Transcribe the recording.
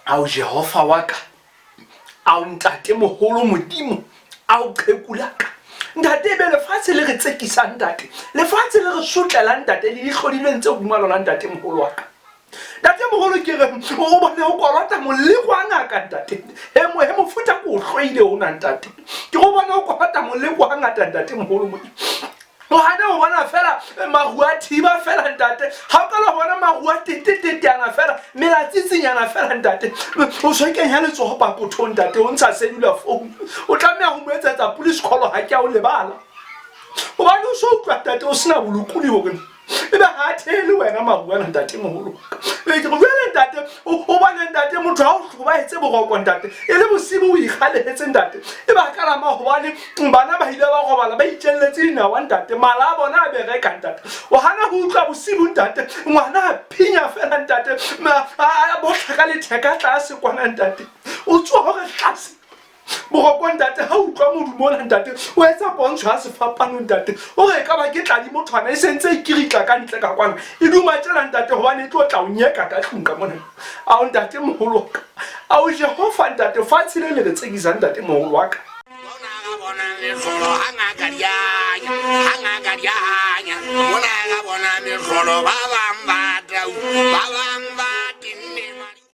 Ao Jehova wa ka, ao ntate moholo Modimo, ao qheku la ka. Ntate ebe lefatshe le re tsekisang ntate, lefatshe le re sotlelang ntate le dihlodilweng tse hodima lona ntate moholo wa ka. Ntate moholo ke re o bone o kolota moleko wa ngaka ntate. He mo he mofuta ko o hloile ona ntate. Ke go bone o kolota moleko wa ngata ntate moholo Modimo. O hane ho bona fela maru a thiba fela ntate. Ha o qala ho bona maru a teteteteana fela, mela tsitsinyana fela ntate. O so kenya letsoho pakothong ntate, o ntsha cellular phone. O tlameha ho mo etsetsa police call ha ke a o lebala. Hobane o so utlwa ntate o sena bolokoli hore ebe ha a theele wena maru ana ntate moholo. Ee, ke re jwale ntate, o bone ntate motho ha o hlobaetse boroko ntate, e le bosibu o ikgalehetse ntate. E ba ka lama hobane bana ba ile ba robala ba itjelletse dinawa ntate, mala a bona a bereka ntate. O hana ho utlwa bosibu ntate, ngwana a phinya fela ntate, a bohla ka letheka tlase kwana ntate. O tsoha hore tlase Boroko ntate ha utlwa modumo ona ntate o etsa pontsho ya sefapano ntate o re e ka ba ke tladi mothwana e sentse e kiritla ka ntle ka kwana e duma tjena ntate hobane e tlo tla o nyeka ka tlung ka mona ao ntate moholo wa ka ao Jehova ntate fatshe le le re tsekisa ntate moholo wa ka. Mona ga bona mehlolo ha ngaka di anya, ha ngaka di anya. Mona ga bona mehlolo ba bang ba tau, ba bang.